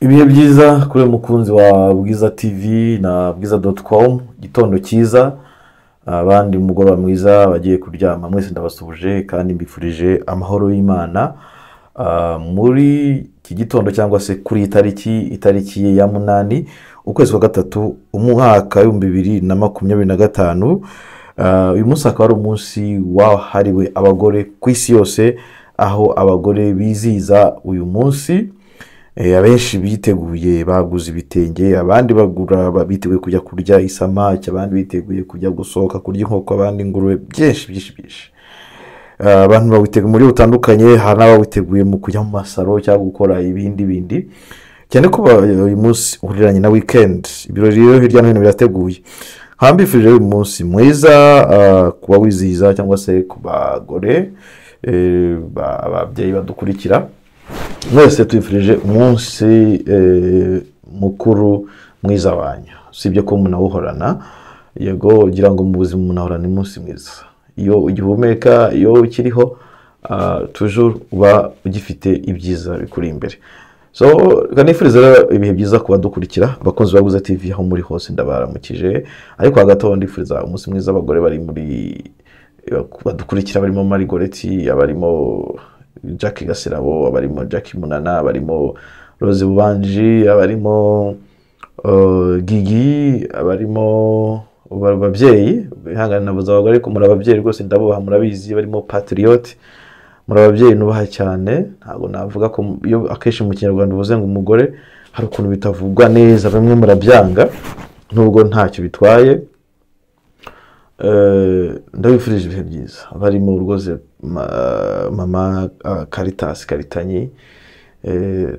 Ibihe byiza kuri uyu mukunzi wa Bwiza TV na bwiza.com. Igitondo cyiza, abandi umugoroba mwiza, abagiye kuryama mwese ndabasuhuje kandi mbifurije amahoro y'Imana. Muri iki gitondo cyangwa se kuri iyi tariki, itariki ya 8 ukwezi kwa 3 umwaka 2025, uyu munsi akaba ari umunsi wahariwe abagore ku isi yose, aho abagore bizihiza uyu munsi. Abenshi biteguye baguze ibitenge, abandi bagura biteguye kujya kurya isamaki, abandi biteguye kujya gusohoka kurya inkoko, abandi ingurube, byinshi byinshi byinshi. Abantu bawiteguye mu buryo butandukanye, hari n'abawiteguye mu kujya mu masaro cyangwa gukora ibindi bindi, cyane ko uyu munsi uhuriranye na weekend. Ibirori rero hirya no hino birateguye. Nkaba mbifurije uyu munsi mwiza kuba wizihiza cyangwa se ku bagore, ababyeyi badukurikira mwese, tubifurije umunsi mukuru mwiza wanyu. Usibye ko munawuhorana, yego, ugira ngo mu buzima umuntu ahorana umunsi mwiza iyo ugihumeka, iyo ukiriho, toujours uba ugifite ibyiza bikuri imbere. So reka nifurize rero ibihe byiza ku badukurikira, abakunzi ba Bwiza TV aho muri hose ndabaramukije. Ariko hagati aho ndifuriza umunsi mwiza abagore bari muri badukurikira, barimo Marigoreti, abarimo Jackie Gasirabo, abarimo Jackie Munana, abarimo Rose Bubanji, abarimo Gigi, abarimo ababyeyi bihangane, nabuze abagore ariko muri ababyeyi rwose ndabubaha, murabizi, barimo Patriote, muri ababyeyi nubaha cyane. Ntabwo navuga ko iyo akenshi mu Kinyarwanda uvuze ngo umugore hari ukuntu bitavugwa neza, bamwe murabyanga nubwo ntacyo bitwaye. Ndabifurije ibihe byiza, barimo rwose mama Caritas Karitanyi,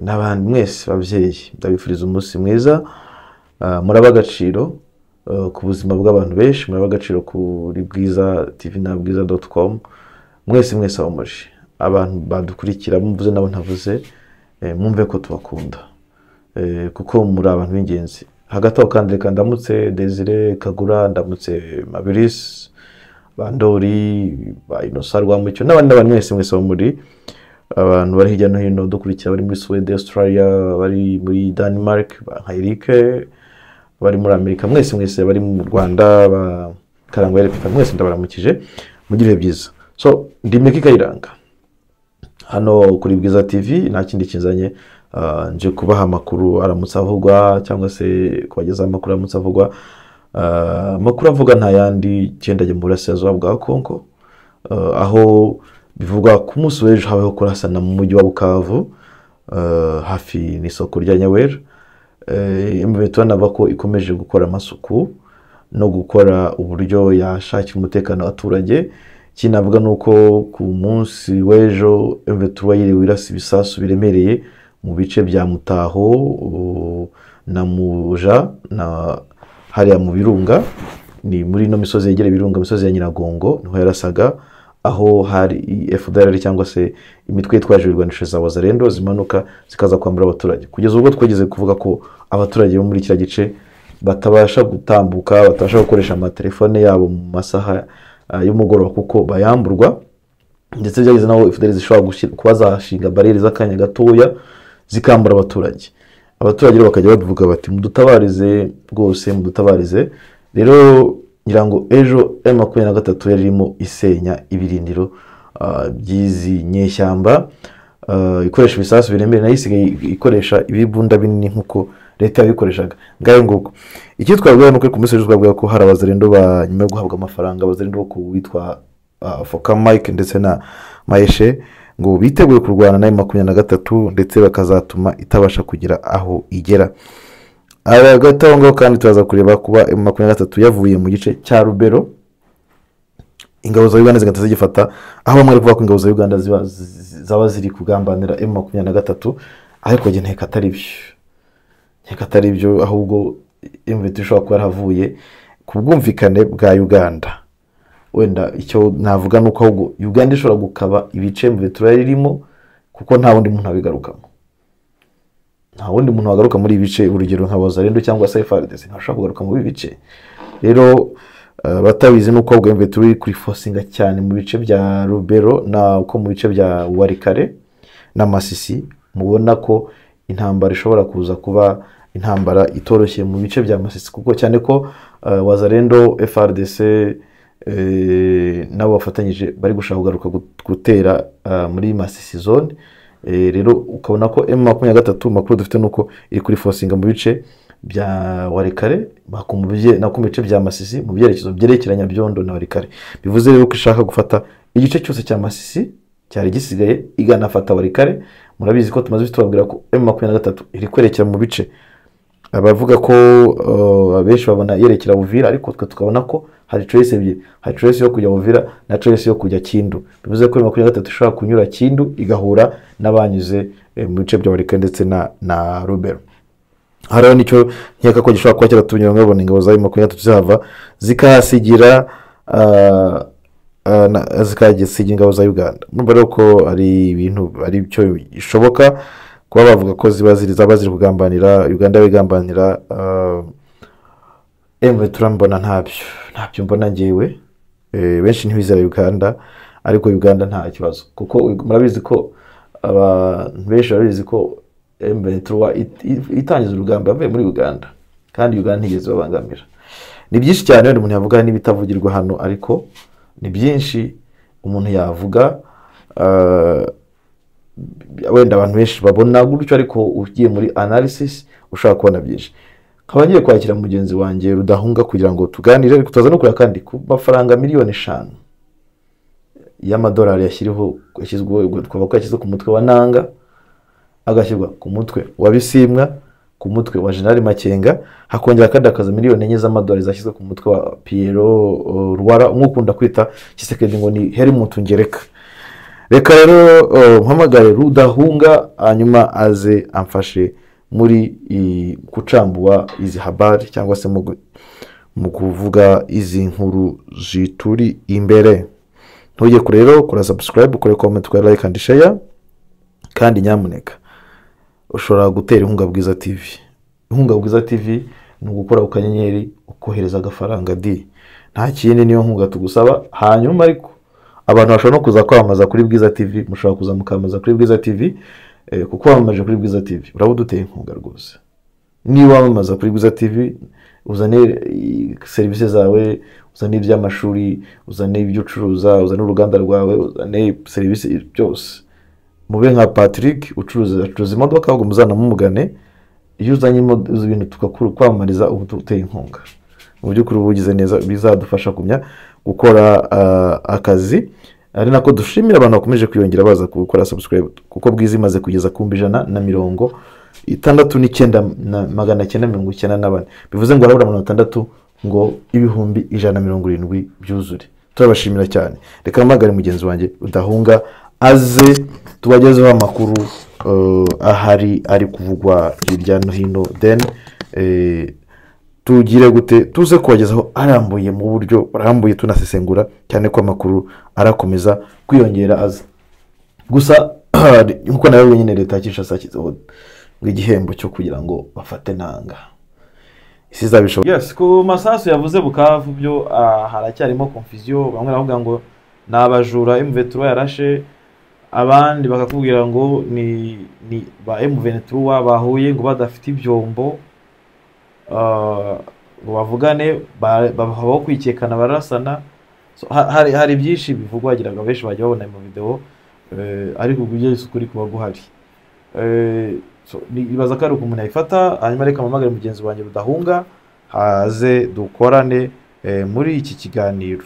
n'abandi mwese babyeyi, ndabifuriza umunsi mwiza. Muraba agaciro ku buzima bw'abantu benshi, muraba agaciro kuri Bwiza TV na bwiza.com. Mwese mwese aho muri, abantu badukurikira, mvuze nabo ntavuze, mwumve ko tubakunda, kuko muri abantu b'ingenzi. Hagati aho kandi reka ndamutse Desire Kagura, ndamutse Mabilis Bandori, ba Innocent Rwamucyo n'abandi n'abandi mwese mwese aho muri, abantu bari hirya no hino dukurikira, bari muri Sweden, Australia, bari muri Denmark, ba nka Eric, bari muri Amerika, mwese mwese bari mu Rwanda, ba Karangwa Erepita, mwese ndabaramukije, mugire ibihe byiza. So ndi Meki Kayiranga hano kuri Bwiza TV, nta kindi kinzanye, nje kubaha amakuru aramutse avugwa cyangwa se kubagezaho amakuru aramutse avugwa. Amakuru avuga nta yandi, cyenda mu burasirazuba bwa Kongo, aho bivugwa ku munsi w'ejo habayeho kurasana mu mujyi wa Bukavu, hafi n'isoko rya Nyawera. M23 navuga ko ikomeje gukora amasuku no gukora uburyo yashakira umutekano abaturage. Ikindi navuga ni uko ku munsi w'ejo M23 yiriwe irasa ibisasu biremereye mu bice bya Mutaho na Muja na hariya mu Birunga, ni muri ino misozi yegereye Ibirunga, imisozi ya Nyiragongo niho yarasaga, aho hari FDLR cyangwa se imitwe yitwaje ibirwanisho za Wazalendo zimanuka zikaza kwambura abaturage, kugeza ubwo twageze kuvuga ko abaturage bo muri kiriya gice batabasha gutambuka, batabasha gukoresha amatelefone yabo mu masaha y'umugoroba kuko bayamburwa. Ndetse byageze naho FDLR zishobora kuba zashinga bariyeri z'akanya gatoya zikambura abaturage. Abaturage rero bakajya bavuga bati mudutabarize rwose, mudutabarize. Rero ngira ngo ejo M23 yari irimo isenya ibirindiro by'izi nyeshyamba, ikoresha ibisasu biremereye, nayo isigaye ikoresha ibibunda binini nk'uko leta yabikoreshaga. Ngayo nguko. Icyo twabwira ni uko ku munsi w'ejo twabwira ko hari abazalendo ba nyuma yo guhabwa amafaranga, abazalendo bo ku witwa Foka Mike ndetse na Maeshe, ngo biteguye kurwana na M23 ndetse bakazatuma itabasha kugira aho igera. Hagati aho ngaho kandi turaza kureba kuba M23 yavuye mu gice cya Rubero, ingabo za Uganda zigahita zigifata, aho bamwe bari kuvuga ko ingabo za Uganda zaba ziri kugambanira M23, ariko njye nkeka atari byo, nkeka atari byo, ahubwo M23 ishobora kuba yarahavuye ku bwumvikane bwa Uganda. Wenda icyo navuga ni uko ahubwo Uganda ishobora gukaba ibice M23 yari irimo, kuko nta wundi muntu wabigarukamo, nta wundi muntu wagaruka muri ibi bice, urugero nka Wazalendo cyangwa se FARDC ntashobora kugaruka muri ibi bice. Rero batabizi ni uko ahubwo M23 iri kurifosinga cyane mu bice bya Rubero na uko mu bice bya Walikale na Masisi, mubona ko intambara ishobora kuza kuba intambara itoroshye mu bice bya Masisi, kuko cyane ko Wazalendo, FARDC nabo bafatanyije bari gushaka kugaruka gutera muri Masisi zone. Rero ukabona ko M23 makuru dufite nuko iri kuri forcinga mu bice bya Walikale, na ku bice bya Masisi mu byerekezo byerekeranya Byondo na Walikale. Bivuze rero ko ishaka gufata igice cyose cya Masisi cyari gisigaye iganafata Walikale. Murabizi ko tumaze tubabwira ko M23 iri kwerekera mu bice abavuga ko abenshi babona yerekera Uvira, ariko twe tukabona ko hari choice ebyiri, hari choice yo kujya Uvira na choice yo kujya Kindu. Bivuze ko M23 ishobora kunyura Kindu igahura n'abanyuze mu bice bya Walikale ndetse na Rubero. Hariho nicyo nkeka ko gishobora kuba cyaratumye bamwe babona ingabo za M23 zihava zikahasigira zikahasigira ingabo za Uganda. Murumva rero ko ari ibintu ari byo bishoboka kuba bavuga ko ziba ziri zaba ziri kugambanira Uganda, bigambanira M23. Mbona ntabyo mbona ngewe. Benshi ntibizera Uganda, ariko Uganda nta kibazo, kuko murabizi ko abantu benshi barabizi ko M23 itangiza urugamba yavuye muri Uganda, kandi Uganda ntigeze babangamira. Ni byinshi cyane wenda umuntu yavuga n'ibitavugirwa hano, ariko ni byinshi umuntu yavuga wenda abantu benshi babona gutyo, ariko ugiye muri analysis ushaka kubona byinshi. Nkaba ngiye kwakira mugenzi wanjye Rudahunga kugira ngo tuganire, ariko tuza no kureba kandi ku mafaranga miliyoni 5 y'amadolari yashyiriho yashyizwe twavuga ko yashyizwe ku mutwe wa Nanga, agashyirwa ku mutwe wa Bisimwa, ku mutwe wa General Makenga, hakongera kandi akaza miliyoni 4 z'amadolari zashyizwe ku mutwe wa Piero Rwara, umwe ukunda kwita Tshisekedi ngo ni Helmut Ngereka. Reka rero mpamagare Rudahunga hanyuma aze amfashe muri kucambua izi habari cyangwa se mu kuvuga izi nkuru zituri imbere. Ntujye kure rero, kora subscribe, ukore comment, ukore like and share, kandi nyamuneka ushobora gutera inkunga Bwiza TV. Inkunga Bwiza TV ni ugukora ukanyenyeri ukohereza agafaranga di, nta kindi, niyo nkunga tugusaba. Hanyuma ariko abantu bashobora no kuza kwamamaza kuri Bwiza TV, mushobora kuza mukamamaza kuri Bwiza TV, kuko wamamaje kuri Bwiza TV uraba uduteye inkunga rwose. Niba wamamaza kuri Bwiza TV uzane serivisi zawe, uzane iby'amashuri, uzane ibyo ucuruza, uzane uruganda rwawe, uzane serivisi byose. Mube nka Patrick ucuruza imodoka, ahubwo muzanamumugane. Iyo uzanye ibintu tukakwamamariza ubu uteye inkunga. Mu by'ukuri uba ugize neza, bizadufasha kumenya gukora akazi. Ari nako dushimira abantu bakomeje kwiyongera baza gukora subscribe, kuko Bwiza imaze kugeza ku 169,994. Bivuze ngo harabura 6 ngo 170,000 byuzure. Turabashimira cyane. Reka mpamagare mugenzi wanjye Rudahunga aze tubagezeho amakuru ahari ari kuvugwa hirya no hino, then tugire gute tuze kubagezaho arambuye mu buryo arambuye, tunasesengura cyane ko amakuru arakomeza kwiyongera aza. Gusa nkuko nawe nyine leta ya Kinshasa yashyizeho igihembo cyo kugira ngo bafate Nanga. Isi izabishobora. Yes, ku masasu yavuze Bukavu byo haracyarimo confusion. Bamwe baravuga ngo ni abajura M23 yarashe, abandi bakakubwira ngo ni ba M23 bahuye ngo badafite ibyombo ngo bavugane, babaho kwikekana barasana. So, hari byinshi bivugwa, wagiraga benshi bajya babona mu video, ariko ubwo ukuri kuba guhari. So nibaza ko ari uko umuntu yayifata. Hanyuma reka mpamagare mugenzi wanjye Rudahunga haze dukorane muri iki kiganiro.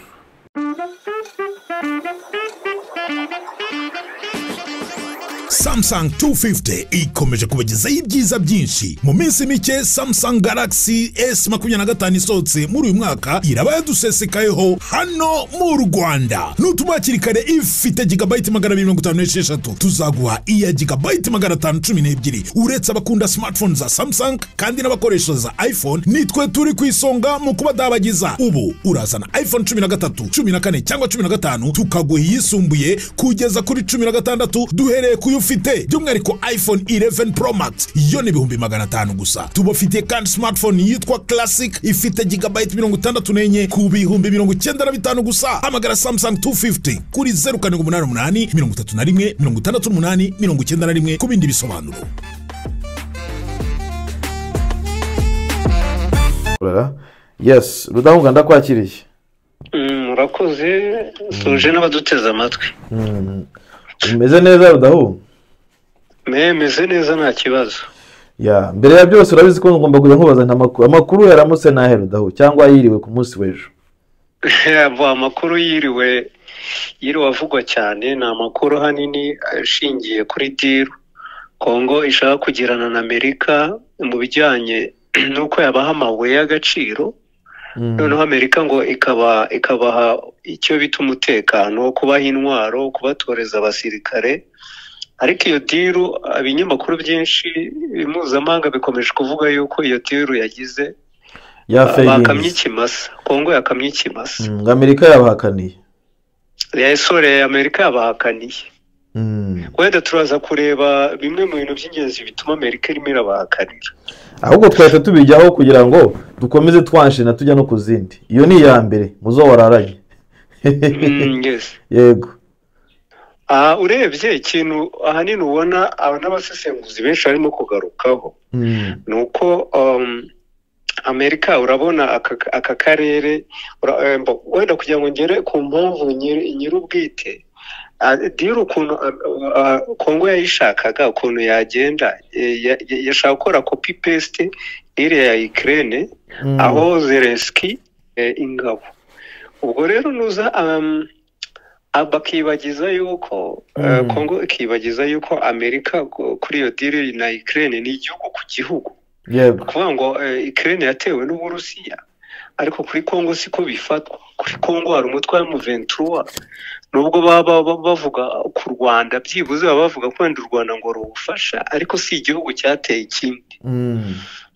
Samsung 250 ikomeje kubagezaho ibyiza byinshi. Mu minsi mike Samsung Galaxy S25 isohotse muri uyu mwaka iraba yadusesekayeho hano mu Rwanda. Nutuma hakiri kare ifite gigabyte 256 tuzaguha iya gigabyte 512. Uretse abakunda smartphone za Samsung kandi n'abakoresha za iPhone, nitwe turi ku isonga mu kubadabagiza. Ubu urazana iPhone 13, 14 cyangwa 15 tukaguha iyisumbuye kugeza kuri 16 duhereye kuyo ufite. By'umwihariko iPhone 11 Pro Max yo ni 500,000 gusa. Tubafitiye kandi smartphone yitwa Classic ifite gigabyte 64 ku 95,000 gusa. Hamagara Samsung 250 kuri 0788 31 68 91 ku bindi bisobanuro. Yes, Rudahunga, ndakwakiriye. Murakoze, suje n'abaduteze amatwi. Umeze neza, Rudahunga? Meze neza, nta kibazo. Ya, mbere ya byose urabizi ko ngomba kujya nkubaza nta makuru. Amakuru yaramutse nahe, Rudahu, cyangwa yiriwe ku munsi w'ejo? Amakuru yiriwe avugwa cyane ni amakuru ahanini ashingiye kuri deal Kongo ishaka kugirana na Amerika mu bijyanye n'uko yabaha amabuye y'agaciro, noneho Amerika ngo ikabaha icyo bita umutekano, kubaha intwaro, kubatoreza abasirikare. Ariko iyo deal, ibinyamakuru byinshi mpuzamahanga bikomeje kuvuga yuko iyo deal yagize bakamye ikimasa, Kongo yakamye ikimasa. Amerika yabahakaniye. Yasore, Amerika yabahakaniye. Wenda turaza kureba bimwe mu bintu by'ingenzi bituma Amerika irimo irabahakanira. Ahubwo twahita tubijyaho kugira ngo dukomeze twanshina tujya no ku zindi. Iyo ni iya mbere muzo wararanye. Yego. Urebye ikintu ahanini ubona aba n'abasesenguzi benshi barimo kugarukaho ni uko Amerika, urabona aka karere, wenda kugira ngo ngere ku mpamvu nyir'ubwite, deal ukuntu Kongo yayishakaga, ukuntu yagenda, yashaka gukora copy paste iriya ya Ukraine, aho Zelensky ingabo. Ubwo rero nuza bakibagiza yuko Kongo ikibagiza yuko Amerika kuri iyo deal na Ukraine ni igihugu ku gihugu. Yego. Kuvuga ngo Ukraine yatewe n'Uburusiya, ariko kuri Kongo siko bifatwa. Kuri Kongo hari umutwe wa M23, nubwo baba bavuga ku Rwanda, byibuze baba bavuga ko wenda u Rwanda ngo rubufasha, ariko si igihugu cyateye ikindi.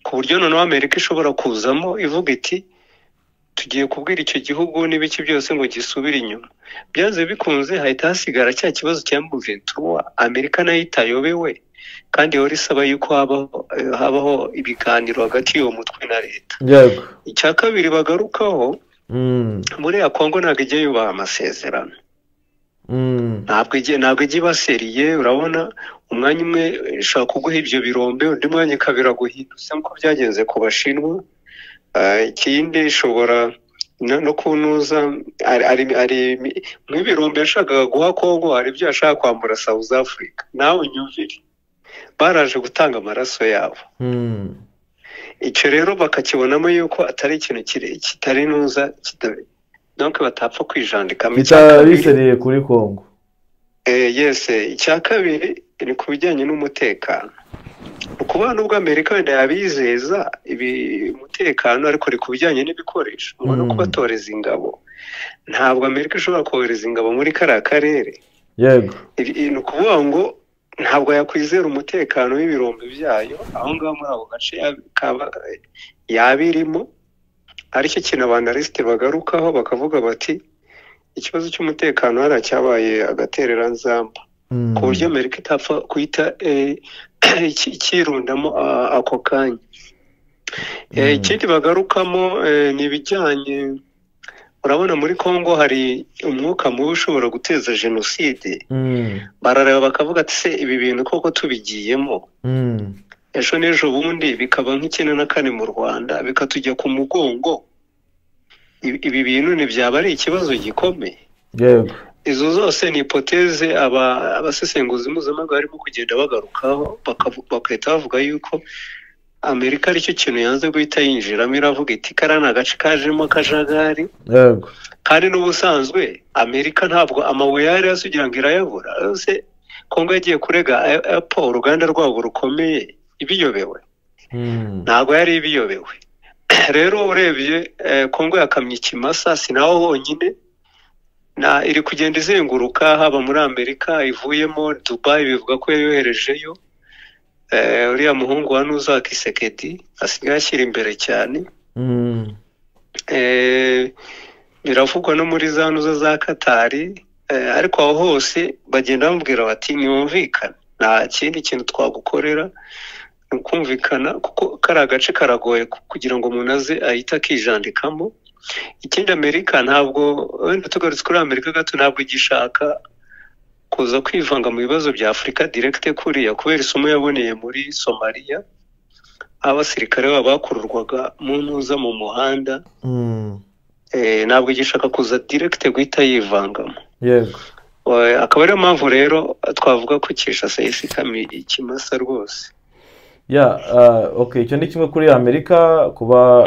Ku buryo noneho Amerika ishobora kuzamo ivuga iti tugiye kubwira icyo gihugu n'ibiki byose ngo gisubire inyuma. Byanze bikunze hahita hasigara cya kibazo cya M23, Amerika nayo itayobewe, kandi ihora isaba yuko habaho ibiganiro hagati y'uwo mutwe na leta. Yego. Icya kabiri bagarukaho, muri ya Kongo ntabwo ijya yubaha amasezerano. Ntabwo ijya ibaseriye. Urabona umwanya umwe ishobora kuguha ibyo birombe, undi mwanya ikabiraguhindutse nk'uko byagenze ku Bashinwa. Ikindi ishobora no kunuza ari nk'ibirombe yashakaga guha Kongo, hari ibyo yashaka kwambura South Africa. Nawe unyumvire, baraje gutanga amaraso yabo. Icyo rero bakakibonamo yuko atari ikintu kitari nuza, donc batapfa kwijandikamo. Bitaseriye kuri Kongo. Yes. Icya kabiri ni ku bijyanye n'umutekano. Ukuba nubwo Amerika wenda yabizeza umutekano, ariko ni ku bijyanye n'ibikoresho no kubatoreza ingabo. Ntabwo Amerika ishobora kohereza ingabo muri kariya karere. Yego. Ni ukuvuga ngo ntabwo yakwizera umutekano w'ibirombe byayo aho ngaho muri ako gace yabirimo. Aricyo kintu abanalisite bagarukaho, bakavuga bati ikibazo cy'umutekano hariya cyabaye agatereranzamba, ku buryo Amerika itapfa guhita ikirundamo ako kanya. Ikindi bagarukamo ni ibijyanye, urabona muri Kongo hari umwuka mubi ushobora guteza jenoside. Barareba bakavuga ati se ibi bintu koko tubigiyemo ejo n'ejo bundi bikaba nk'94 mu Rwanda, bikatujya ku mugongo, ibi bintu ntibyaba ari ikibazo gikomeye? Yego. Izo zose ni hypothèse abasesenguzi mpuzamahanga barimo kugenda bagarukaho, bagahita bavuga yuko Amerika aricyo kintu yanze guhita yinjiramo, iravuga iti kariya ni agace kajemo akajagari. Yego. Kandi n'ubusanzwe Amerika ntabwo amabuye yari hasi kugira ngo irayabura. Yose Kongo yagiye kurega Apple, uruganda rwabo rukomeye, ibiyobewe. Ntabwo yari ibiyobewe. Rero urebye Kongo yakamye ikimasa, si naho honyine, na iri kugenda izenguruka, haba muri Amerika ivuyemo, Dubai bivuga ko yoherejeyo uriya muhungu wa Nuza Kisekedi asigaye ashyira imbere cyane. Biravugwa no muri za Nuza za Katari, ariko aho hose bagenda bamubwira bati ntiwumvikane, nta kindi kintu twagukorera ni ukumvikana, kuko kari agace karagoye kugira ngo umuntu aze ahite akijandikamo. Ikindi Amerika ntabwo, wenda tugarutse kuri Amerika gato, ntabwo igishaka kuza kwivanga mu bibazo bya Afurika direct kuriya, kubera isomo yaboneye muri Somalia, Abasirikare babo bakururwaga mu ntuza mu muhanda. Ntabwo igishaka kuza direct guhita yivangamo. Yego. Akaba ariyo mpamvu rero twavuga ko Kinshasa yisikamiye ikimasa rwose. Ya, okay, icyo ni kimwe kuri Amerika, kuba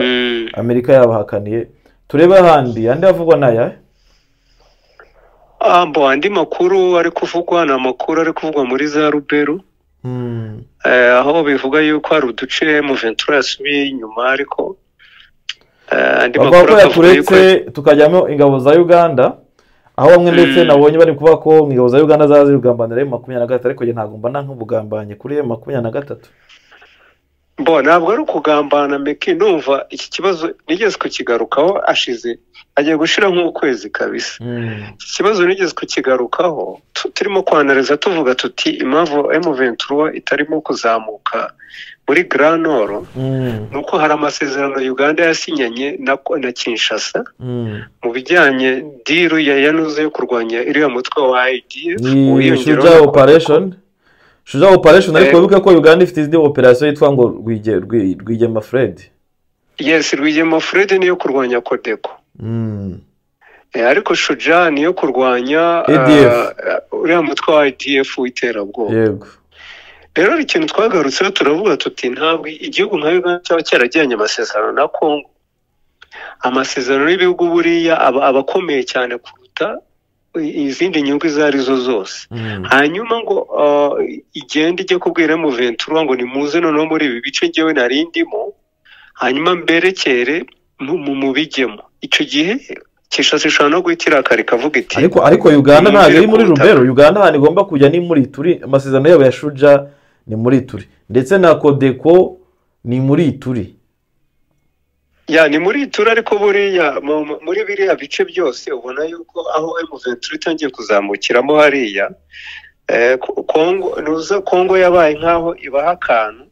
Amerika yabahakaniye. Turebe ahandi, andi avugwa naya. Andi makuru ari kuvugwa ni amakuru ari kuvugwa muri za Rubero. Aho bivuga yuko hari uduce M23 yasubiye inyuma, ariko andi makuru akavuga yuko tukajyamo ingabo za Uganda, aho bamwe ndetse nabonye bari kuvuga ko ingabo za Uganda zaza zigambanira M23, ariko ntabwo mbona nk'ubugambanye kuri M23. Bo ntabwo ari ukugambana meki, ndumva iki kibazo nigeze kukigarukaho ashize agiye gushira nk'ukwezi kabisa. Iki kibazo nigeze kukigarukaho turimo kwanariza tuvuga tuti impamvu M23 itarimo kuzamuka muri Grand Nord nuko hari amasezerano Uganda yasinyanye na Kinshasa mu bijyanye deal ya yanuze yo kurwanya iriya mutwe wa IDF wiyongeraho operation Shuja operation, ariko wibuke ko Uganda ifite izindi operation yitwa ngo Rwigema Fred. Yes, Rwigema Fred niyo kurwanya Codeco. Ariko Shuja niyo kurwanya uriya mutwe wa IDF w'iterabwoba. Yego. Rero ikintu twagarutseho turavuga tuti ntabwo igihugu nka Uganda cyaba cyaragiranye amasezerano na Congo. Amasezerano y'ibihugu buriya abakomeye cyane kuruta izindi nyungu izo arizo zose. Hanyuma ngo igende ijye kubwira M23 ngo nimuze noneho muri ibi bice ngewe narindimo, hanyuma mberekere mubijyemo. Icyo gihe Kinshasa ishobora no guhita irakara ikavuga iti ariko Uganda ntabwo iri muri Rubero. Uganda ahantu igomba kujya ni muri Ituri, amasezerano yabo ya Shuja ni muri Ituri, ndetse na Codeco ni muri Ituri. Ya ni muri Ituri, ariko buriya muri biriya bice byose ubona yuko aho M23 itangiye kuzamukiramo hariya, Kongo nuza Kongo yabaye nkaho ibaha akantu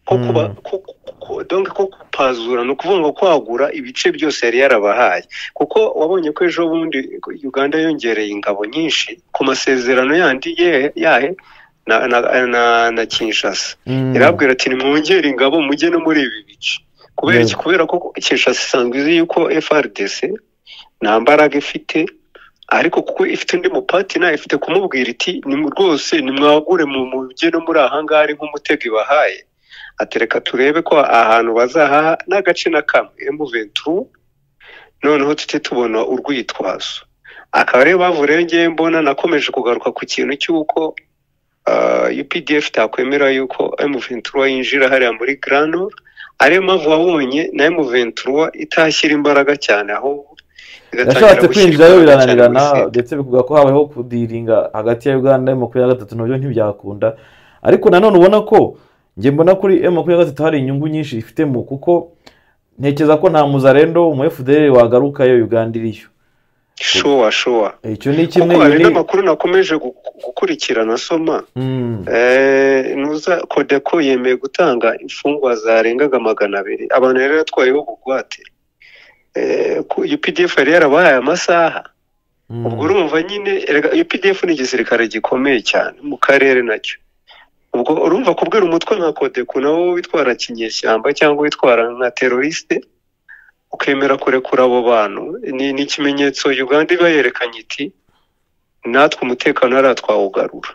ko kuba donc ko kupazura, no kuvuga ngo kwagura ibice byose yari yarabahaye, kuko wabonye ko ejo bundi Uganda yongereye ingabo nyinshi ku masezerano yandi yahe na Kinshasa. Irabwira ati nimwongere ingabo mujye no muri ibi bice. Kubera iki? Kubera ko Kinshasa isanzwe izi yuko FRDC nta mbaraga ifite, ariko kuko ifite undi mupatina ifite kumubwira iti ni rwose nimwagure mujye no muri aha ngaha ari nk'umutego ibahaye, atereka turebe ko ahantu bazahaha n'agace na kamwe M23, noneho tute tubona urwitwazo. Akaba rero bavu ngiye mbona nakomeje kugaruka ku kintu cy'uko UPDF itakwemera yuko M23 yinjira hariya muri Grand Nord, ariyo mpamvu wabonye na M23 itashyira imbaraga cyane, aho yashatse kwinjirayo birananirana, ndetse bikuvuga ko habayeho kudiringa hagati ya Uganda na M23, nabyo ntibyakunda. Ariko nanone ubona ko njye mbona kuri M23 hari inyungu nyinshi ifitemo, kuko ntekereza ko nta muzarendo mu FDL wagarukayo Uganda iriyo. Shuwa icyo ni kimwe. Kuko hari n'amakuru nakomeje gukurikirana asoma, nuza Codeco yemeye gutanga imfungwa zarengaga 200 abantu rero yatwayeho bugwate. UPDF yari yarabahaye amasaha. Ubwo urumva nyine UPDF ni igisirikare gikomeye cyane mu karere nacyo. Ubwo urumva kubwira umutwe nka Codeco nawo witwara kinyeshyamba cyangwa witwara nka terroriste ukemera kurekura abo bantu, ni ikimenyetso Uganda iba yerekanye iti natwe umutekano aratwawugarura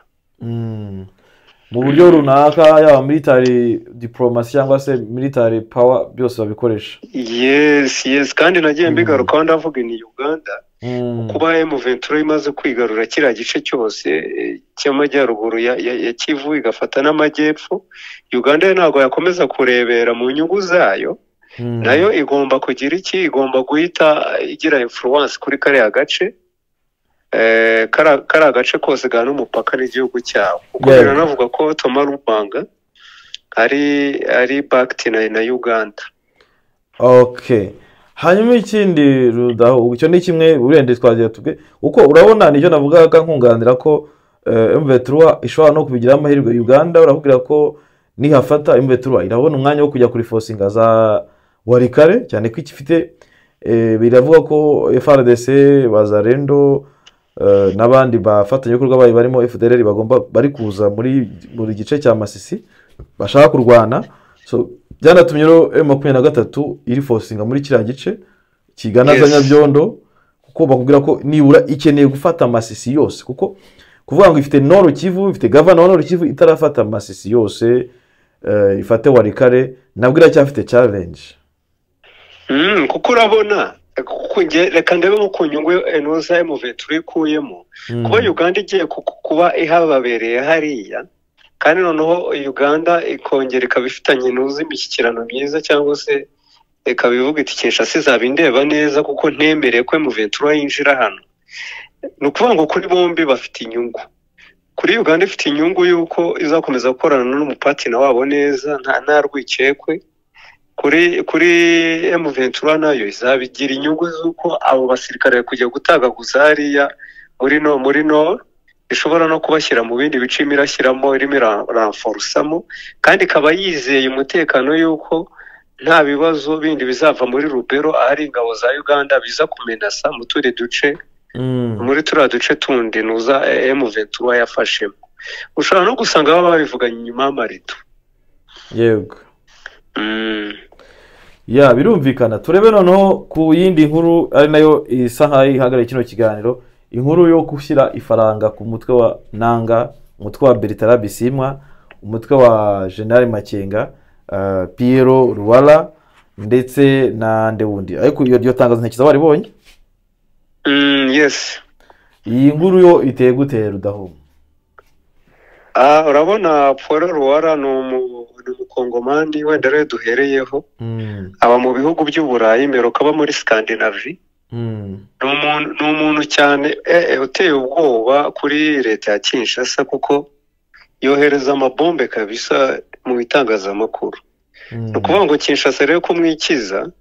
mu buryo runaka, yaba military diplomacy cyangwa se military power byose babikoresha. Yes, kandi nagiye mbigarukaho ndavuga ni Uganda kuba M23 imaze kwigarura kiriya gice cyose cy'amajyaruguru ya Kivu igafata n'amajyepfo, Uganda ntabwo yakomeza kurebera mu nyungu zayo. Nayo igomba kugira iki? Igomba guhita igira influence kuri kariya gace, kariya gace kose gana umupaka n'igihugu cyabo. Kuko biranavuga ko Thomas Lubanga ari backed na Uganda. Okay. Hanyuma ikindi Rudaho, icyo ni kimwe urende twagiye tubwe, uko urabona nicyo navugaga nkunganira ko M23 ishobora no kubigira amahirwe Uganda. Urakubwira ko nihafata M23 irabona umwanya wo kujya kuri forcinga za Warikare, cyane ko ikifite biravuga ko FRDC Bazarendo n'abandi bafatanyabikorwa bayo barimo FDLR bagomba bari kuza muri buri gice cya Masisi bashaka kurwana. So byanatumye rero M23 iri forcinga muri kiriya gice kigana za Nyabyondo, kuko bakubwira ko nibura ikeneye gufata Masisi yose, kuko kuvuga ngo ifite Nord Kivu, ifite gavana wa Nord Kivu itarafata Masisi yose, ifate Walikale, nabwo iracyafite challenge. Kuko urabona reka ndebe nko ku nyungu enoza M23 ikuyemo, kuba Uganda igiye kuba ihababereye hariya, kandi noneho Uganda ikongera ikaba ifitanye nuzi imishyikirano myiza, cyangwa se ikaba ivuga iti Kinshasa izaba indeba neza kuko ntemereye ko M23 yinjira hano. Ni ukuvuga ngo kuri bombi bafite inyungu. Kuri Uganda ifite inyungu y'uko izakomeza gukorana n'umupatina wabo neza nta rwikekwe. Kuri M23 nayo izabigira inyungu z'uko abo basirikare kujya gutagaguza hariya muri no ishobora no kubashyira mu bindi bice imirashyiramo irimo iranforusamo, kandi ikaba yizeye umutekano y'uko nta bibazo bindi bizava muri Rubero ahari ingabo za Uganda biza kumenasa mu tundi duce, muri turiya duce tundi nuza M23 yafashemo. Ushobora no gusanga baba babivuganye inyuma y'amarido. Yego. Ya birumvikana. Turebe noneho ku yindi nkuru ari nayo isa nkaho ihagarariye kino kiganiro, inkuru yo gushyira ifaranga ku mutwe wa Nanga, umutwe wa Bertrand Bisimwa, umutwe wa General Makenga, Piero Ruwala ndetse na Ndewundi. Ariko iryo tangazo ntekereza waribonye? Yes. Iyi nkuru yo iteye gute Rudahuma? Urabona Paul Ruwara ni umukongomani wenda rero duhereyeho, aba mu bihugu by'Uburayi, meruka aba muri Scandinavie. Ni umuntu cyane uteye ubwoba kuri leta ya Kinshasa, kuko yohereza amabombe kabisa mu bitangazamakuru. Ni ukuvuga ngo Kinshasa rero kumwikiza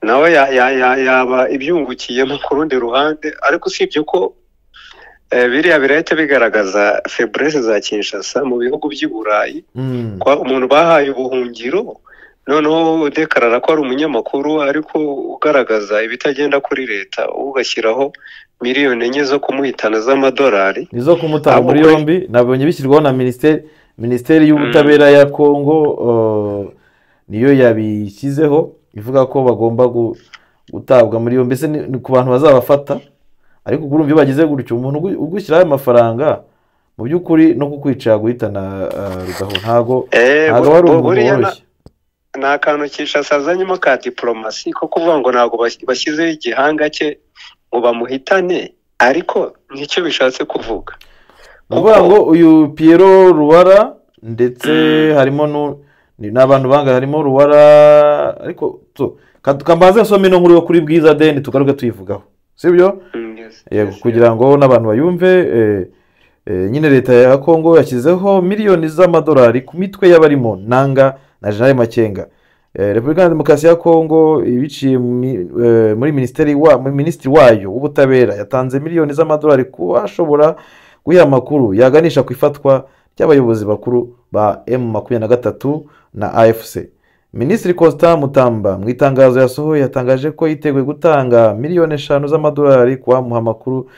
nawe yaba ibyungukiyemo ku rundi ruhande, ariko usibye ko biriya birahita bigaragaza faiblesse za Kinshasa mu bihugu by'i Burayi, kwa umuntu bahaye ubuhungiro noneho udekarara ko ari umunyamakuru ariko ugaragaza ibitagenda kuri leta, ugashyiraho 4 miliyoni zo kumuhitana z'amadolari, nizo kumutanga muri yombi. Nabonye bishyirwaho na minisiteri y'ubutabera ya Kongo, niyo yabishyizeho ivuga ko bagomba gutabwa muri yombi, mbese ni ku bantu bazabafata. Ariko urumva iyo bagize gutyo umuntu ugushyiraho amafaranga mu by'ukuri no kukwica guhitana Rudaho, ntago ari umuntu woroshye. Ni akantu Kinshasa azanyemo ka diplomasi ko kuvuga ngo ntabwo bashyizeho igihanga cye ngo bamuhitane, ariko nicyo bishatse kuvuga. Ni ukuvuga ngo uyu Piero Ruwara ndetse harimo n'abantu bangahe, harimo Ruwara, ariko kambaze nsome ino nkuru yo kuri Bwiza deni tugaruke tuyivugaho, sibyo? Yego, kugira ngo n'abantu bayumve. Nyine leta ya Kongo yashyizeho miliyoni z'amadolari ku mitwe y'abarimo Nanga na General Makenga. Repubulika ya Demokarasi ya Kongo ibiciye muri minisitiri wayo w'ubutabera yatanze miliyoni z'amadolari ku bashobora guha amakuru yaganisha ku ifatwa ry'abayobozi bakuru ba M23 na AFC. Minisitiri Constant Mutamba mu itangazo yasohoye yatangaje ko yiteguye gutanga 5 miliyoni z'amadolari ku bamuha amakuru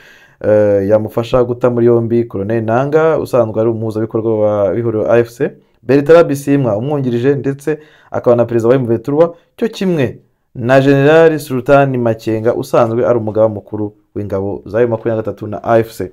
yamufasha guta muri yombi Colonel Nanga usanzwe ari umuhuzabikorwa w'ihuriro AFC, Bertrand Bisimwa umwungirije ndetse akaba na perezida wa M23, cyo kimwe na General Sultan Makenga usanzwe ari umugaba mukuru w'ingabo za M23 na AFC.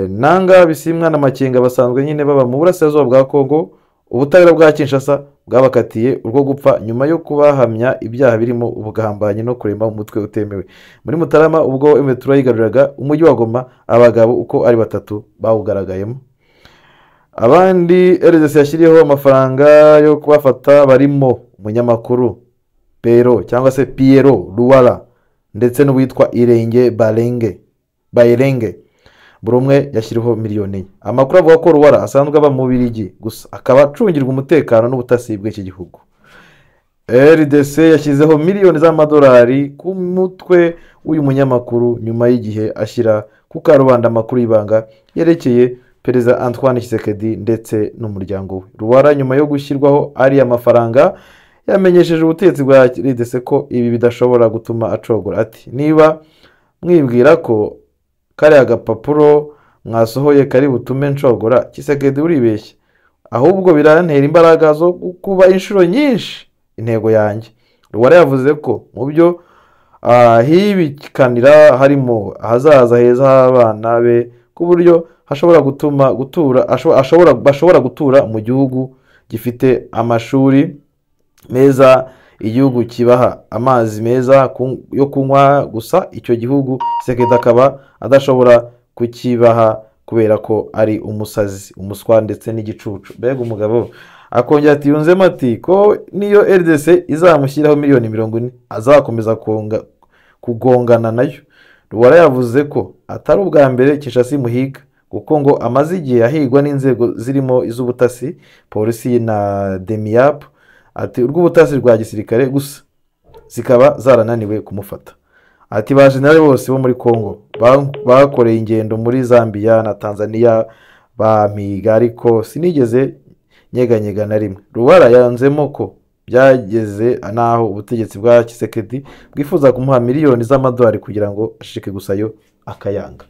Nanga, Bisimwa na Makenga basanzwe nyine baba mu burasirazuba bwa Kongo. Ubutabera bwa Kinshasa bwabakatiye urwo gupfa nyuma yo kubahamya ibyaha birimo ubugambanyi no kurema umutwe utemewe. Muri Mutarama ubwo M23 yigaruriraga umujyi wa Goma, abagabo uko ari batatu bawugaragayemo. Abandi RDC yashyiriyeho amafaranga yo kubafata barimo umunyamakuru Pero cyangwa se Piero Ruwara ndetse n'uwitwa Irenge Barenge Bayerenge, buri umwe yashyiriweho 1 miliyoni. Amakuru avuga ko Ruwara asanzwe aba mu Bubiligi gusa akaba acungirwa umutekano n'ubutasi bw'iki gihugu. RDC yashyizeho miliyoni z'amadolari ku mutwe w'uyu munyamakuru nyuma y'igihe ashyira ku karubanda amakuru y'ibanga yerekeye Perezida Antoine Tshisekedi ndetse n'umuryango we. Ruwara nyuma yo gushyirwaho ariya mafaranga yamenyesheje ubutegetsi bwa RDC ko ibi bidashobora gutuma acogora. Ati niba mwibwira ko kariya gapapuro mwasohoye kari butume nshogora Tshisekedi, uribeshya. Ahubwo birantera imbaraga zo kuba inshuro nyinshi intego yanjye. Luwara yavuze ko mu byo ahibikanira harimo ahazaza heza h'abana be, ku buryo hashobora gutuma gutura bashobora gutura mu gihugu gifite amashuri meza, igihugu kibaha amazi meza yo kunywa. Gusa icyo gihugu Tshisekedi akaba adashobora kukibaha kubera ko ari umusazi, umuswa ndetse n'igicucu. Mbega umugabo! Akongera ati, yunzemo ati ko niyo RDC izamushyiraho miliyoni 40 azakomeza kugongana nayo. Luwara yavuze ko atari ubwa mbere Kinshasa imuhiga, kuko ngo amaze igihe ahigwa n'inzego zirimo iz'ubutasi, polisi na DEMIAP, ati urw'ubutasi rwa gisirikare gusa zikaba zarananiwe kumufata. Ati ba generali bose bo muri Congo bakoreye ingendo muri Zambia na Tanzania bampiga, ariko sinigeze nyeganyega na rimwe. Luwara yanzemo ko byageze n'aho ubutegetsi bwa Tshisekedi bwifuza kumuha miliyoni z'amadolari kugira ngo ashike, gusa yo akayanga.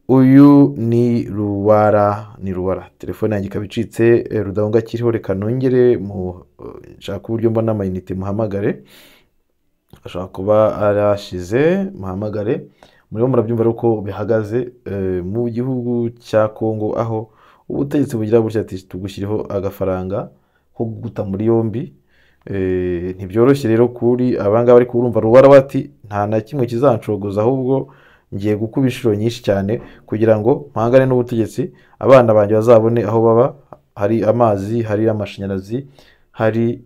Uyu ni Luwara, ni Luwara. Telefone yanjye ikaba icitse. Rudahunga akiriho, reka nongere mu nshaka uburyo mbona amayinite muhamagare, ashobora kuba arashize, muhamagare. Murimo murabyumva uko bihagaze mu gihugu cya Kongo, aho ubutegetsi bugira gutya ati tugushyiriho agafaranga ko guta muri yombi. Ntibyoroshye rero kuri abangaba, ariko urumva Luwara bati nta na kimwe kizancogoza, ahubwo ngiye gukuba inshuro nyinshi cyane kugira ngo mpangane n'ubutegetsi, abana banjye bazabone aho baba, hari amazi, hari amashanyarazi, hari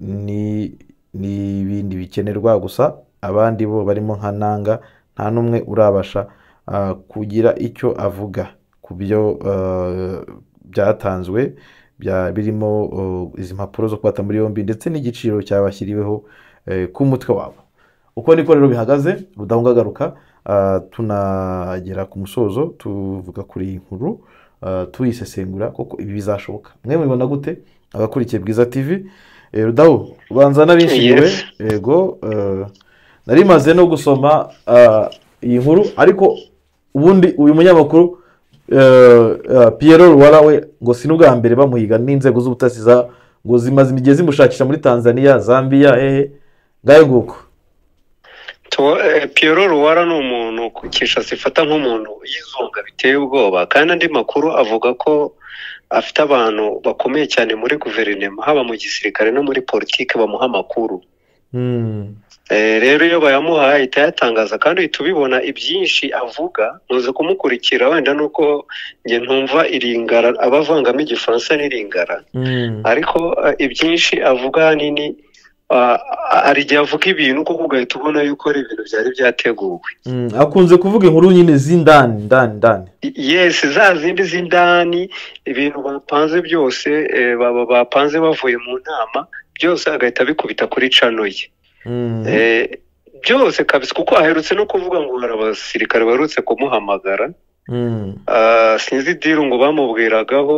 n'ibindi bikenerwa. Gusa abandi bo barimo nka Nanga nta n'umwe urabasha kugira icyo avuga ku byo byatanzwe birimo izi mpapuro zo kubata muri yombi ndetse n'igiciro cyabashyiriweho ku mutwe wabo. Uko niko rero bihagaze. Rudahunga agaruka, tunagera ku musozo tuvuga kuri iyi nkuru, tuyisesengura koko ibi bizashoboka. Mwe mubibona gute abakurikiye Bwiza TV? Rudahu, ubanza narishimiwe. Yego, nari maze no gusoma iyi nkuru, ariko ubundi uyu munyamakuru Pierrot Luwara we ngo si n'ubwa mbere bamuhiga n'inzego z'ubutasi ngo zimaze igihe zimushakisha muri Tanzania, Zambia, hehe ngayo nguko. Pierrot Luwara ni umuntu Kinshasa ifata nk'umuntu yizunga biteye ubwoba, kandi andi makuru avuga ko afite abantu bakomeye cyane muri guverinoma, haba mu gisirikare no muri politiki, bamuha amakuru. Rero iyo bayamuhaye ahita ayatangaza, kandi uhita ubibona ibyinshi avuga. Ntuze kumukurikira wenda nuko njye ntumva iringara, abavangamo igifaransa n'iringara, ariko ibyinshi avuga ahanini hari igihe avuga ibintu kuko ugahita ubona yuko ari ibintu byari byateguwe. Akunze kuvuga inkuru nyine z'indani ndani ndani. Yes, za zindi z'indani, ibintu bapanze byose, bapanze bavuye mu nama byose agahita bikubita kuri cano ye. Byose kabisa, kuko aherutse no kuvuga ngo hari abasirikare baherutse kumuhamagara. Sinzi deal ngo bamubwiragaho,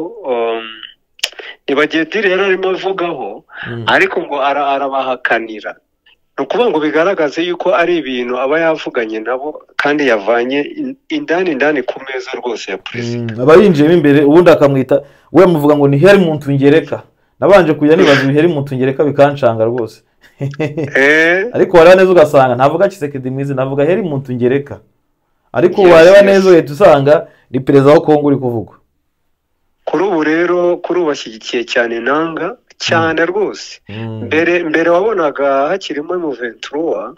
nibagiye deal yari arimo avugaho, ariko ngo arabahakanira. Ni ukuvuga ngo bigaragaze yuko ari ibintu aba yavuganye nabo kandi yavanye indani indani ku meza rwose ya perezida. Aba yinjiyemo imbere, ubundi akamwita we amuvuga ngo ni heri muntu ngereka. Nabanje kujya nibaza ibiheri muntu ngereka bikancanga rwose. Ariko wareba neza ugasanga ntavuga Tshisekedi mwiza, navuga heri muntu ngereka. Ariko wareba neza uhita usanga ni perezida wa Kongo uri kuvuga. Kuri ubu rero, kuri ubu bashyigikiye cyane Nanga cyane rwose. Mbere wabonaga hakirimo M23,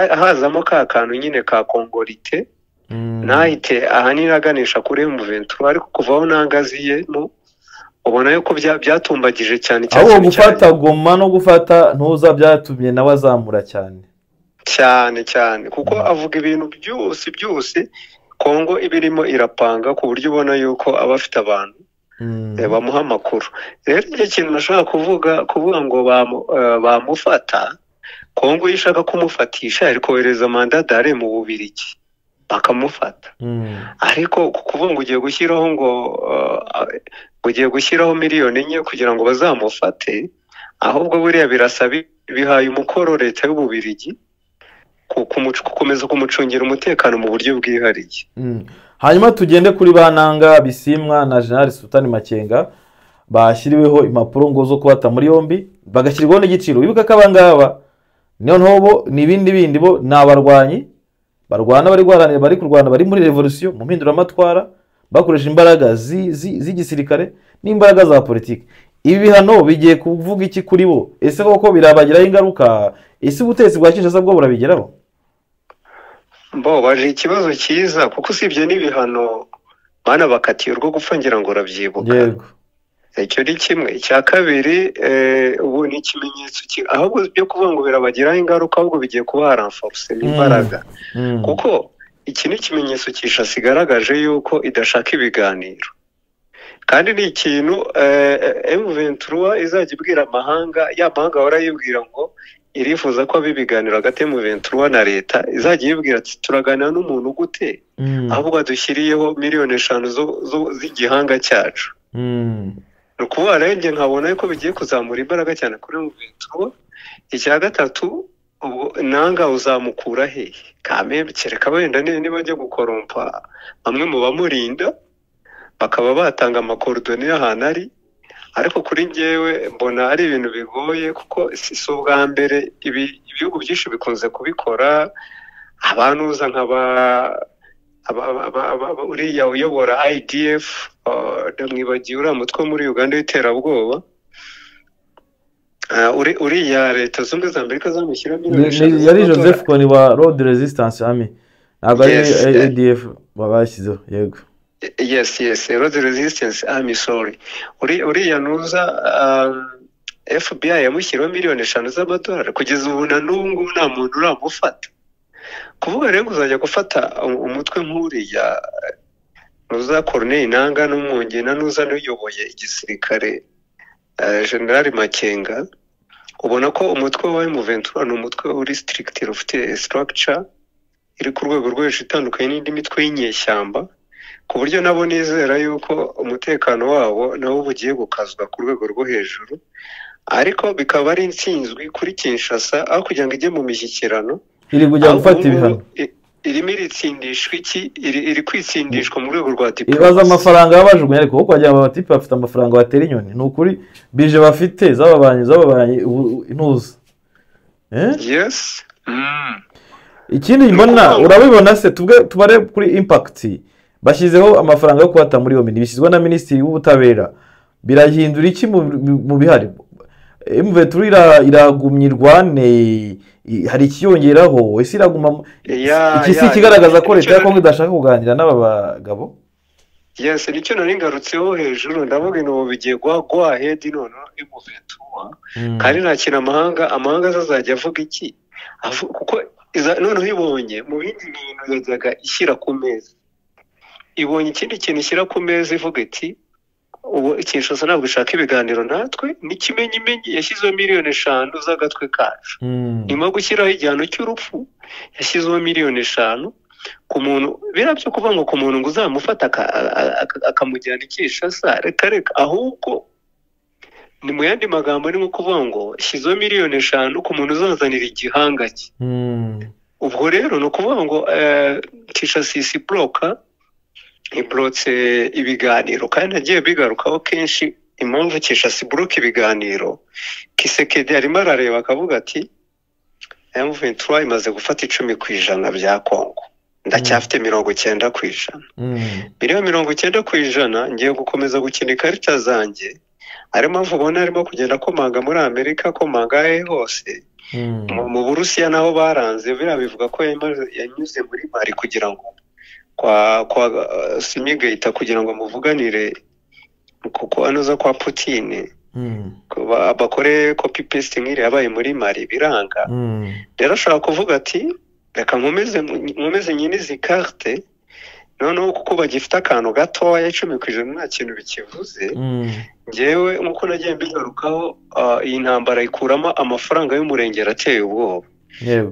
hazamo ka kantu nyine ka Kongolite, nahite ahanini aganisha kuri M23, ariko kuva aho Nanga aziyemo ubona yuko byatumbagije cyane cyane. Aho gufata Goma no gufata ntuza byatumye nawe azamura cyane cyane cyane, kuko avuga ibintu byose byose Kongo ibirimo irapanga, ku buryo ubona yuko aba afite abantu bamuha amakuru. Rero icyo kintu nashaka kuvuga ngo bamufata, Kongo iyo ishaka kumufatisha iri kohereza mandat d'arrêt mu Bubiligi bakamufata. Ariko kuvuga ngo ugiye gushyiraho ngo ugiye gushyiraho miliyoni 4 kugira ngo bazamufate, ahubwo buriya birasaba bihaye umukoro leta y'Ububiligi gukomeza kumucungira umutekano mu buryo bwihariye. Hanyuma tugende kuri ba Nanga, Bisimwa na General Sultani Makenga. Bashyiriweho impapuro ngo zo kubata muri yombi, bagashyirwaho n'igiciro. Wibuka ko abangaba noneho bo ni ibindi bindi, bo ni abarwanyi barwana, bari guharanira, bari kurwana, bari muri revolution, mu mpinduramatwara, bakoresha imbaraga z'igisirikare n'imbaraga za politiki. Ibi bihano bigiye kuvuga iki kuri bo? Ese koko birabagiraho ingaruka? Ese ubutegetsi bwa Kinshasa bwo burabigeraho? Bo baje ikibazo cyiza, kuko usibye n'ibihano bana bakatiye urwo gupfa, ngira ngo urabyibuka. Yego. Icyo ni kimwe. Icya kabiri, ubu ni ikimenyetso ahubwo byo kuvuga ngo birabagiraho ingaruka, ahubwo bigiye kuba renforce n'imbaraga, kuko iki ni ikimenyetso Kinshasa igaragaje yuko idashaka ibiganiro, kandi ni ikintu M23 izajya ibwira amahanga. Ya mahanga ahora yibwira ngo irifuza ko haba ibiganiro hagati ya M23 na leta, izajya yibwira ati: "Turaganira n'umuntu gute ahubwo adushyiriyeho miliyoni 5 z'igihanga cyacu?" Ni ukuvuga rero njye nkabona yuko bigiye kuzamura imbaraga cyane kuri M23. Icya gatatu, ubwo Nanga uzamukura he kame? Kereka wenda niba ajya gukorompa bamwe mu bamurinda, bakaba batanga ama coordonnées y'ahantu ari. Ariko kuri njyewe mbona ari ibintu bigoye, kuko si ubwa mbere, ibi ibihugu byinshi bikunze kubikora. Abantuza nk'aba uriya uyobora IDF, ndamwibagiwe, uriya mutwe wo muri Uganda w'iterabwoba, uriya Leta Zunze Ubumwe za Amerika zamushyiraho miliyoni 5 Yari z'amadolari. Joseph Kony wa Lord Resistance Army, ntabwo ari Yes. ADF bashyizeho, yego. Yes, Lord Resistance Army, sorry. Uriya nuza FBI yamushyiriweho miliyoni 5 z'amadolari, kugeza ubu na n'ubu ngubu nta muntu uramufata. Kuvuga rero ngo uzajya gufata umutwe nk'uriya nuza Corneille Nanga n'umwungina nuza n'uyoboye igisirikare, General Makenga, ubona ko umutwe wa M23 ni umutwe uri strict, ufite structure iri ku rwego rwo hejuru, itandukanye n'indi mitwe y'inyeshyamba, ku buryo nabo nizera yuko umutekano wabo nawo uba ugiye gukazwa ku rwego rwo hejuru. Ariko bikaba ari intsinzwi kuri Kinshasa, aho kugira ngo ijye mu mishyikirano iri kujya ahubwo gufata ubu ngubu ibihano. Irimo iritsindishwa iki? Iri kwitsindishwa mu rwego rwa Ibaza diplomasi. amafaranga babajugunya, ariko kuko wagira ngo abatipe bafite amafaranga batera inyoni. Ni ukuri bije bafite z'ababanyi ubu intuza. Eh? Yes. Ikindi Ni mbona, ukuvuga ngo urabibona se, tubwe tubare kuri impact. Bashyizeho amafaranga yo kubata muri yombi, bishyizwe na minisitiri w'ubutabera, birahindura iki mu bihari? M23 iragumya irwane, hari ikiyongeraho? Ese iraguma iki si ikigaragaza ko leta nicyo ya Kongo idashaka kuganira n'aba bagabo? Yes, nicyo nari ngarutseho hejuru. Ndavuga ngo bigiye guha go ahead noneho M23, kandi nta kintu amahanga azajya avuga iki. Kuko noneho ibonye mu bindi bintu yajyaga ishyira ku meza, ibonye ikindi kintu ishyira ku meza, ivuga iti: "Ubu Kinshasa ntabwo ishaka ibiganiro natwe, n'ikimenyimenyi yashyizeho miliyoni 5 z'agatwe kacu." Nyuma yo gushyiraho igihano cy'urupfu, yashyizeho miliyoni 5 ku muntu. Biriya byo kuvuga ngo ku muntu ngo uzamufata akamujyana i Kinshasa, reka reka. Ahubwo ni mu yandi magambo ni nko kuvuga ngo shyizeho miliyoni 5 ku muntu uzazanira igihanga cye. Ubwo rero ni ukuvuga ngo Kinshasa isi buroka iburotse ibiganiro, kandi nagiye bigarukaho kenshi impamvu Kinshasa iburoka ibiganiro. Tshisekedi arimo arareba akavuga ati: "M23 imaze gufata 10% bya Kongo, ndacyafite 90%. Biriya 90% ngiye gukomeza gukina ikarita zanjye." Ariyo mpamvu ubona arimo kugenda akomanga muri Amerika, akomanga hehe hose. Mu Burusiya naho baranze. Biriya bivuga ko yanyuze muri Mali kugira ngo kwa Assimi Goïta, kugira ngo amuvuganire kuko anoza kwa Putin, bakore copy paste nk'iri yabaye muri Mali, biranga. Rero ashobora kuvuga ati: "Reka nkomeze nyine izi carte noneho, kuko bagifite akantu gatoya, 10% nta kintu bikivuze." Ngewe nk'uko nagiye mbigarukaho, iyi ntambara ikuramo amafaranga y'umurengera ateye ubwoba.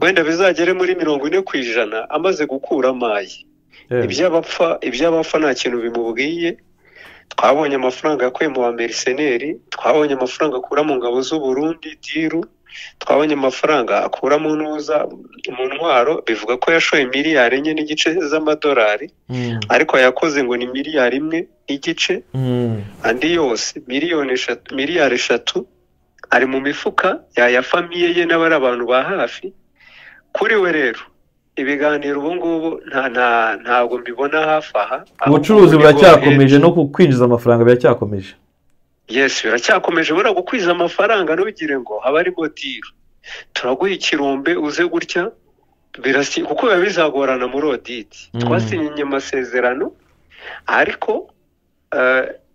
Wenda bizagere muri 40% amaze gukuramo aye. Iby'abapfa nta kintu bimubwiye. Twabonye amafaranga yakuye mu ba mercenaires, twabonye amafaranga akura mu ngabo z'u Burundi diru, twabonye amafaranga akura mu ntuza, mu ntwaro. Bivuga ko yashoye miliyari 4.5 z'amadolari, ariko yakoze ngo ni miliyari 1. n'igice, andi yose miliyari 3 ari mu mifuka ya famiye ye n'abari abantu ba hafi. Kuri we rero ibiganiro ubu ngubu ntabwo mbibona hafi aha. Ubucuruzi buracyakomeje no kwinjiza amafaranga biracyakomeje. Yes, biracyakomeje. Bura gukwiza amafaranga ntugire ngo haba arimo deal, turaguha ikirombe uze gutya, kuko biba bizagorana muri audit. Twasinyanye amasezerano ariko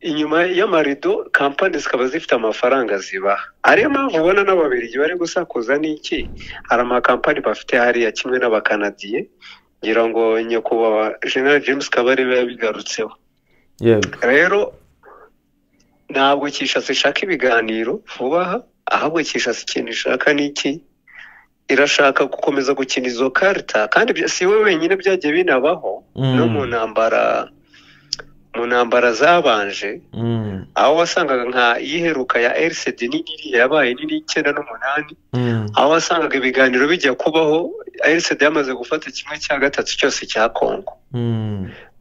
inyuma y'amarido kampani zikaba zifite amafaranga zibaha. Ariyo mpamvu ubona n'Ababiligi bari gusakuza n'iki, hari amakampani bafite hariya kimwe n'Abakanadiye, ngira ngo nyakubahwa General James Kabarebe yabigarutseho. Rero ntabwo Kinshasa ishaka ibiganiro vuba aha, ahubwo Kinshasa ikintu ishaka n'iki, irashaka gukomeza gukina izo karita. Kandi si we wenyine byagiye binabaho no mu ntambara zabanje, aho wasangaga nka iheruka ya RCD nini yabaye nini 98, aho wasangaga ibiganiro bijya kubaho RCD yamaze gufata 1/3 cyose cya Kongo.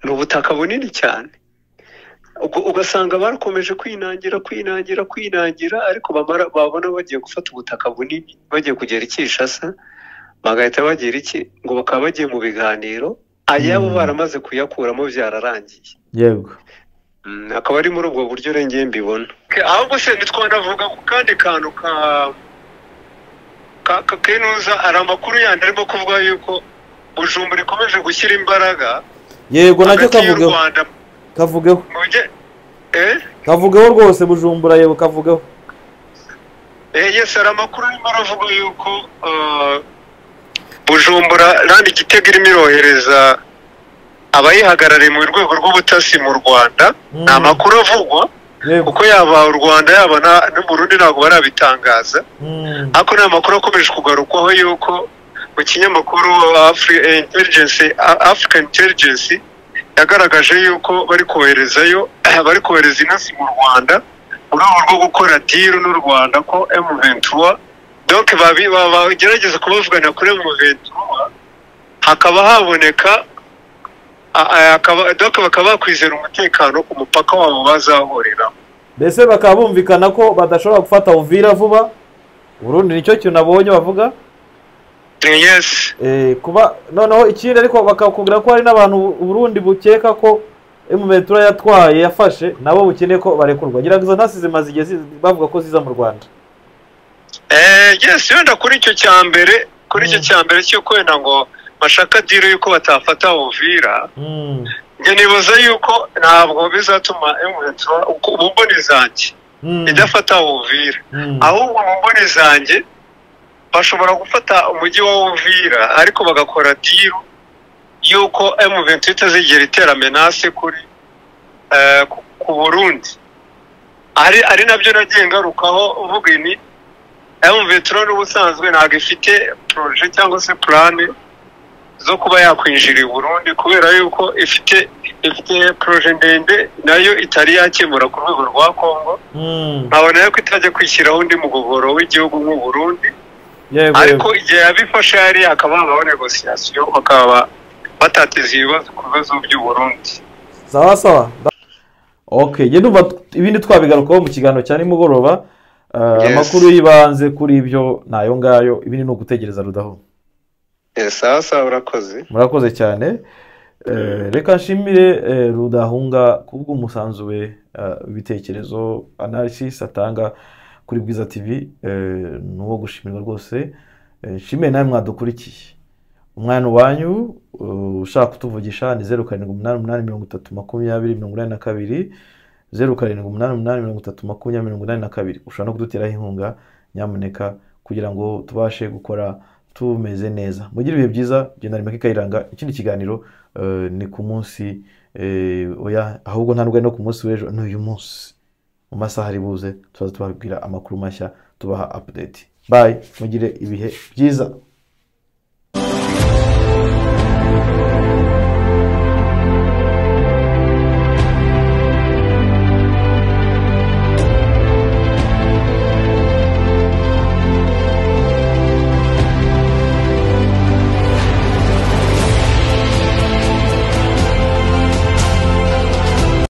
Ni ubutaka bunini cyane. Ugasanga barakomeje kwinangira ariko babona bagiye gufata ubutaka bunini, bagiye kugera Kinshasa, bagahita bagira iki ngo bakaba bagiye mu biganiro, ayabo baramaze kuyakuramo byararangiye. Yego, akaba ari muri ubwo buryo rengeye mbibona. Ahubwo se nitwanavuga ku kandi kantu ka kenuza, ari amakuru yandi arimo kuvuga yuko Bujumbura ikomeje gushyira imbaraga. Yego, nacyo kavugeho. Kavugeho. Kavugeho rwose Bujumbura, yego kavugeho. Yes, ari amakuru arimo aravuga yuko Bujumbura randi Gitega irimo irohereza abayihagarariye mu rwego rw'ubutasi mu Rwanda. Ni amakuru avugwa kuko yaba u Rwanda yaba n'u Burundi ntabwo barabitangaza, ariko ni amakuru akomeje kugarukwaho yuko mu kinyamakuru African Intelligence yagaragaje yuko bari koherezayo, bari kohereza intasi mu Rwanda mu rwego rwo gukora deal n'u Rwanda ko M23, donc bagerageza kubavugana kuri M23, hakaba haboneka donc bakaba bakwizera umutekano ku mupaka wabo bazahurira. Mbese bakaba bumvikana ko badashobora gufata Uvira vuba. Burundi nicyo kintu nabonye bavuga. Yes. Kuba noneho ikindi ariko bakakubwira ko hari n'abantu Burundi bukeka ko M23 yatwaye yafashe, nabo bukeneye ko barekurwa. Ngira ngo izo ntasi zimaze igihe bavuga ko ziza mu Rwanda. Yes, wenda kuri icyo cya mbere, kuri icyo cya mbere cyo kwenda ngo bashaka deal yuko batafata Uvira. Njye nibaza yuko ntabwo bizatuma M23 mu mboni zanjye idafata Uvira. Ahubwo mu mboni zanjye bashobora gufata umujyi wa Uvira ariko bagakora deal yuko M23 itazigera itera menace kuri ku Burundi. Ari nabyo nagiye ngarukaho uvuga ni M23 n'ubusanzwe ntabwo ifite projet cyangwa se plan zo kuba yakwinjira i Burundi, kubera yuko ifite projet ndende nayo itari yakemura ku rwego rwa Kongo. Nkabona yuko itajya kwishyiraho undi mugogoro w'igihugu nk'u Burundi. Ariko igihe yabifashe yari akaba habaho negociation, bakaba batateza ibibazo ku bibazo by'u Burundi. Sawa sawa. Okay, njye ndumva ibindi twabigarukaho mu kiganiro cya nimugoroba. Amakuru yibanze kuri ibyo nayo ngayo, ibindi ni ugutegereza Rudaho. Sawa sawa, urakoze. Murakoze cyane. Reka nshimire Rudahunga kubw'umusanzu we, ibitekerezo analysis atanga kuri Bwiza TV, nuwo gushimirwa rwose. Nshimiye nawe mwadukurikiye. Umwana wanyu ushaka kutuvugisha ni 0788 30 20 82, 0788 30 20 82. Ushobora no kuduteraho inkunga nyamuneka kugira ngo tubashe gukora tumeze neza. Mugire ibihe byiza. Genda Mike Kayiranga. Ikindi kiganiro ni ku munsi oya, ahubwo nta nubwo no ku munsi w'ejo, ni uyu munsi mu masaha ari buze tuzaza tubabwira amakuru mashya, tubaha update. Bye, mugire ibihe byiza.